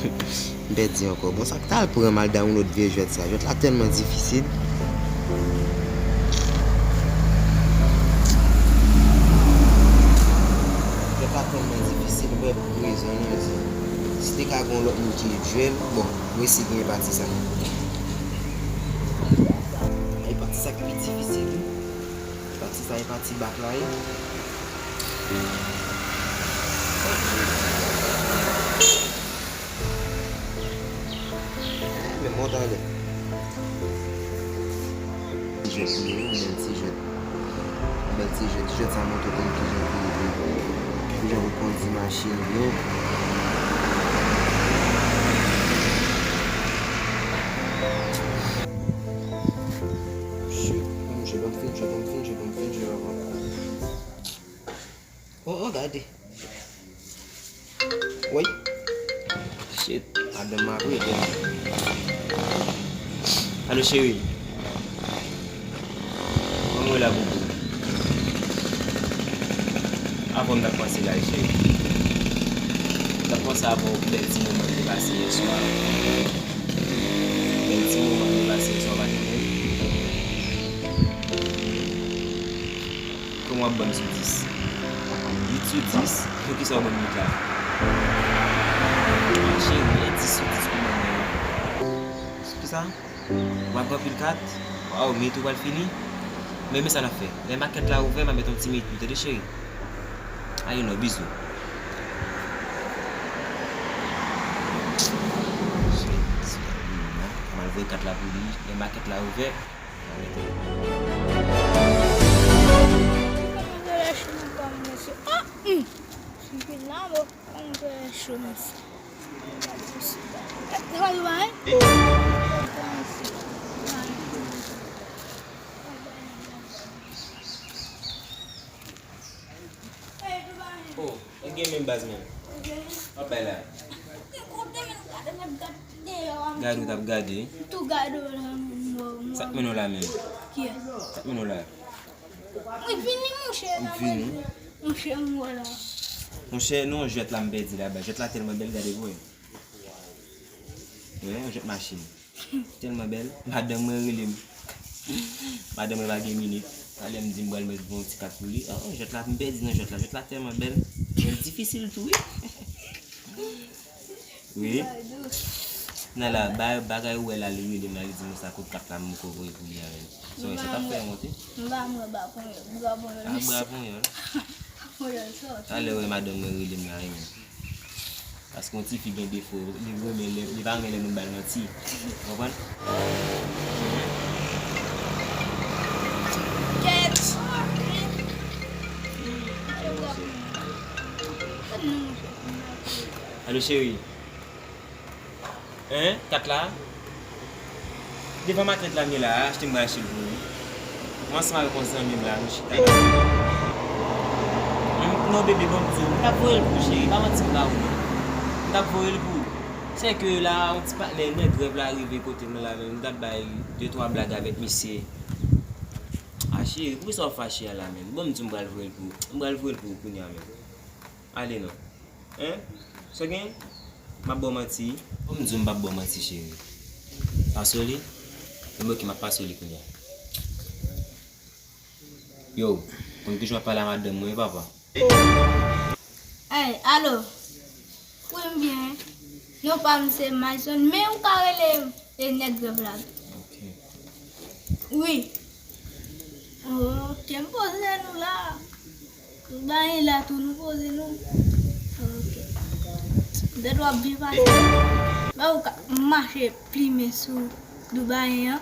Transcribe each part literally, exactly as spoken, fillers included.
M pèdi ankò. Bon, sa k t al pran m al download vye jwèt sa? Jwèt la tèlman difisil. Jwèt la tèlman difisil, m wè pou rezon nan di. Si te ka gen yon lòt moun ki jwe l, bon, m resi gen pati sa. E pati sa ki pi difisil, wi. Pati sa e pati bak la ye. Men monte ale. Ti jwèt li ye, yon bèl ti jwèt. Yon bèl ti jwèt. Ti jwèt sa montre konn kijan pou, kijan pou kondui machin yo. Shit, ban m jwe, ban m fin jwe, ban m fin jwe, ban m fin jwe avan. Oh, oh, gade. Woy. Shit, madanm mwen ap rele m. Alo, cheri. Ban m rele avè w. Avan m t ap panse la, cheri. M t ap panse avè w pou bèl ti moman nou te pase yè swa. Bèl ti moman nou te pase yè swa, pa t Kòman w ap ban m sou dis? Uit sou dis? Poukisa w ban m uit la? Ah, cheri, e dis sou dis pou mwen, non. Kisa? W ap pran pil kat? Waw, minit ou pral fini? Men, men sa n ap fè. Lè makèt la ouvè, m ap mete yon ti minit pou tande, cheri. Ayo non, bizou. Cheri, m al voye kat la pou li. Lè makèt la ouvè, Oh, e gen menm baz menm. W ap bay la. Gade ou t ap gade. Tou gade w la, mwen, mwen. Sa k mennen w la menm? Kiyès? Sa k mennen w la? Mwen vini, monchè, la, vini. Monchè, m wè la. Monchè, non, jwèt la m pèdi laba. Jwèt la tèlman bèl, gade pou wè. Wi, yon jwèt machin. Tèlman bèl. Madanm mwen rele m. Madanm mwen pa gen minit. Talè m di m pral mete yon ti kat pou li. Oh, jwèt la, m pèdi nan jwèt la. Jwèt la tèlman bèl. Men l difisil tou, wi. Wi. Nan la, ba-, bagay ou wè la, li rele m la, li di m sa kot kat la, m ko voye pou li a, wi. So, sa t ap fè monte. M pa mwen ba ponyèl, bra ponyèl. Ah, bra ponyèl. Ponyèl sòti. Talè wè madanm mwen rele m la, wi, men. Paske yon tifi gen defo, li renmen lè, li pa renmen lè moun ba l manti. Ou konprann? Kèt. Alo, cheri. Hein? Kat la? Devan makèt la m ye la, achte m pral achte l pou ou. Mwen ansanm avèk yon zanmi m la, nou chita la. Hum, non, bebe, ban m di w, m t ap voye l pou ou, cheri, pa manti m ba ou, non. M t ap voye l pou ou. Sèke la, yon ti patnè nèg rèv la rive kote m nan la, men m t ap bay de twa blag avèk misye. Ah, cheri, poukisa w fache a la, menm? Ban m di w, m pral voye l pou ou. M pral voye l pou ou kounye a menm. Ale non. Hein? Sa w gen? M ap ba w manti? Ban m di w, m p ap ba w manti, cheri. Pase w li? Ebyen, oke, m ap pase w li kounye a. Yo, konn kijan w ap pale a madanm mwen, wi, papa. Ey, alo. Wi, m byen. Non pa m se Mayson, men ou ka rele m e nèg rèv la. Oke. Wi. Oke, m poze nou la. Dubayen la tou, nou poze nou. Oke. Gad w ap byen pase. Ba ou ka mache plimen sou Dubayen an.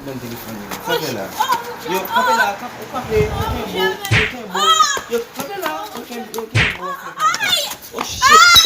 Ban m telefòn nan. Kanpe la. Yo, kanpe la. Kanpe, kanpe, yo kenbe w, yo kenbe w. Yo, kanpe la. Yo kenbe, yo kenbe w. Oh, shit.